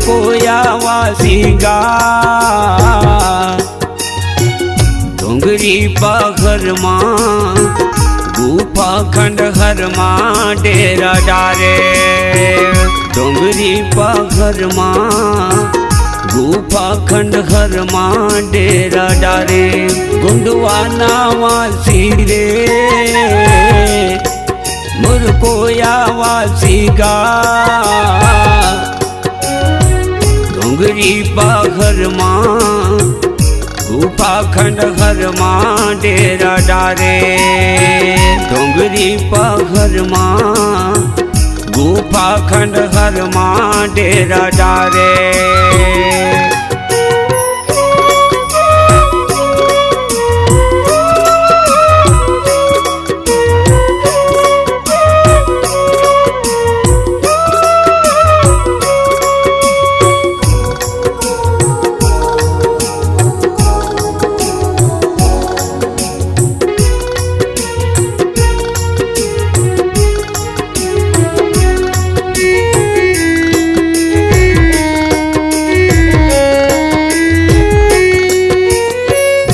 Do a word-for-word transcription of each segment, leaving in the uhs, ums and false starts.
कोया वासी गा। डोंगरी पहाड़ मा, गुफा खंडहर मा डेरा डारे। डोंगरी पहाड़ मा, गुफा खंडहर मा डेरा डारे। गोंडवाना वासी रे, मोर कोया वासी गा। डोंगरी पहाड़ मा, गुफा खंडहर मा डेरा डारे। डोंगरी पहाड़ मा, गुफा खंडहर मा डेरा डारे।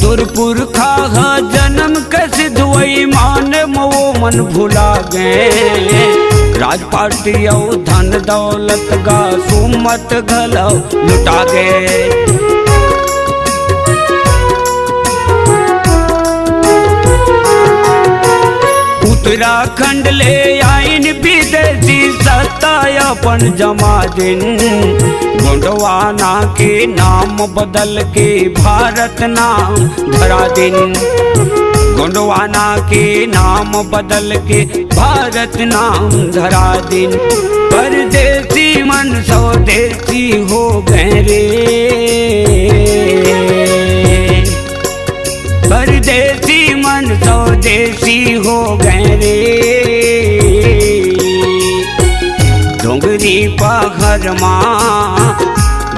तोर पुरखा ह जनम के सिधवई मान म वो मन भुला गे। राजपाट अउ धन दौलत गा सुमत घलो लुटा गे। उत्तराखंड ले आइन विदेशी सत्ता अपन जमा दिन। गोंडवाना के नाम बदल के भारत नाम धरा दिन। गोंडवाना के नाम बदल के भारत नाम धरा दिन। परदेसी मन स्वदेशी हो गए रे। परदेसी मन स्वदेशी हो गए रे। डोंगरी पहाड़ मा,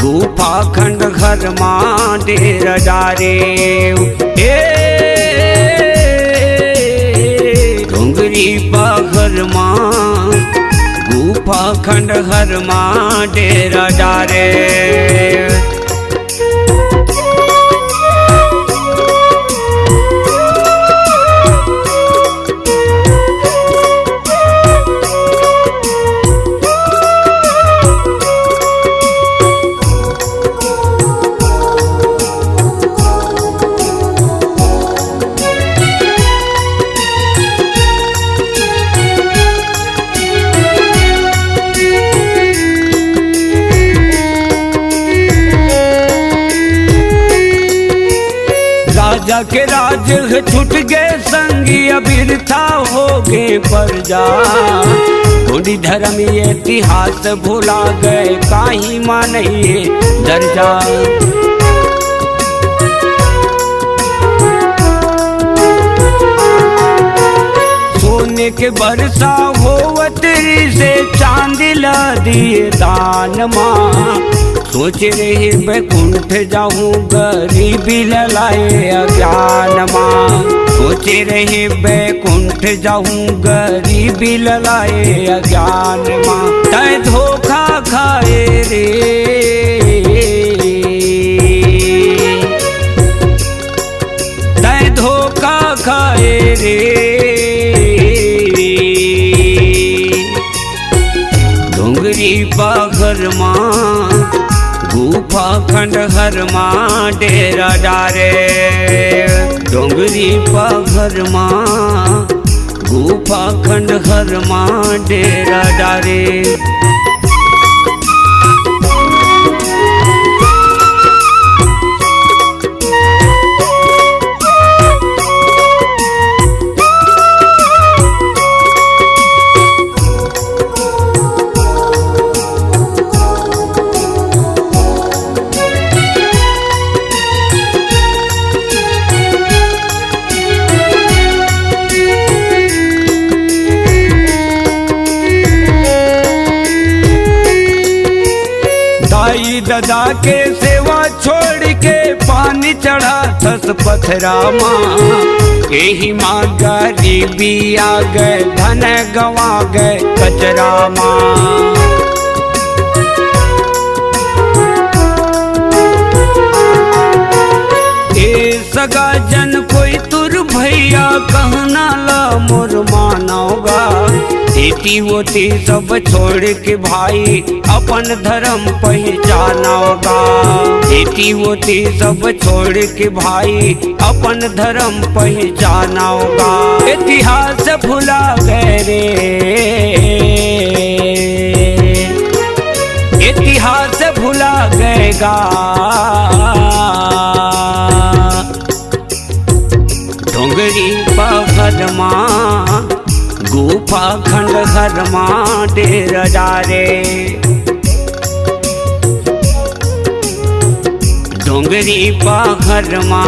गुफा खंडहर मा डेरा डारे। ए, डोंगरी पहाड़ मा, गुफा खंडहर मा डेरा डारे। राजा के राज ह छूट गे संगी, अबिरथा हो गे परजा। गोंडी धर्म इतिहास भुला गे, काहीं मानही दर्जा। सोने के बरसा होवत रिसे, चांदी ला दिए दान मा। सोचे रहे बैकुंठ जाहूँ, गरीबी ललाए अज्ञान मा। सोचे रहे बैकुंठ जाहूँ, गरीबी ललाए अज्ञान मा। तैं धोखा खाए रे, तैं धोखा खाए रे। डोंगरी पहाड़ मा, गुफा खंडहर मा डेरा डारे। डोंगरी पहाड़ मा, गुफा खंडहर मा डेरा डारे। दाई ददा के सेवा छोड़ के पानी चढ़ाथस पथरा मा। एही मा गरीबी आ गे, धन गंवा गे कचरा मा। का जन कोई तुर भैया कहना ला मोर मानव गा। एती ओती सब छोड़ के भाई अपन धर्म पहिचानव गा। एती ओती सब छोड़ के भाई अपन धर्म पहिचानव गा। इतिहास भुला गए रे, इतिहास भुला गए गा। डोंगरी पहाड़ मा गुफा खंडहर मा डेरा डारे। डोंगरी पहाड़ मा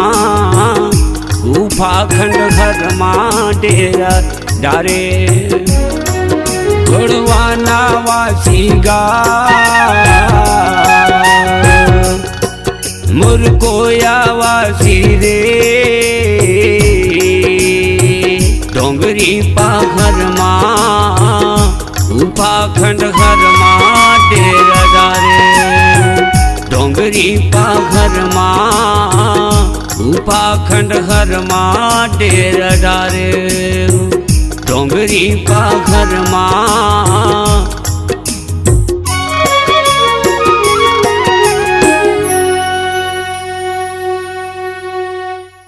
गुफा खंडहर मा डेरा डारे। गोड़वाना वासी गा मुरकोया वासी रे। डोंगरी पहाड़ मा गुफा खंडहर मा डेरा डारे। डोंगरी पहाड़ मा गुफा खंडहर मा डेरा डारे। डोंगरी पहाड़ मा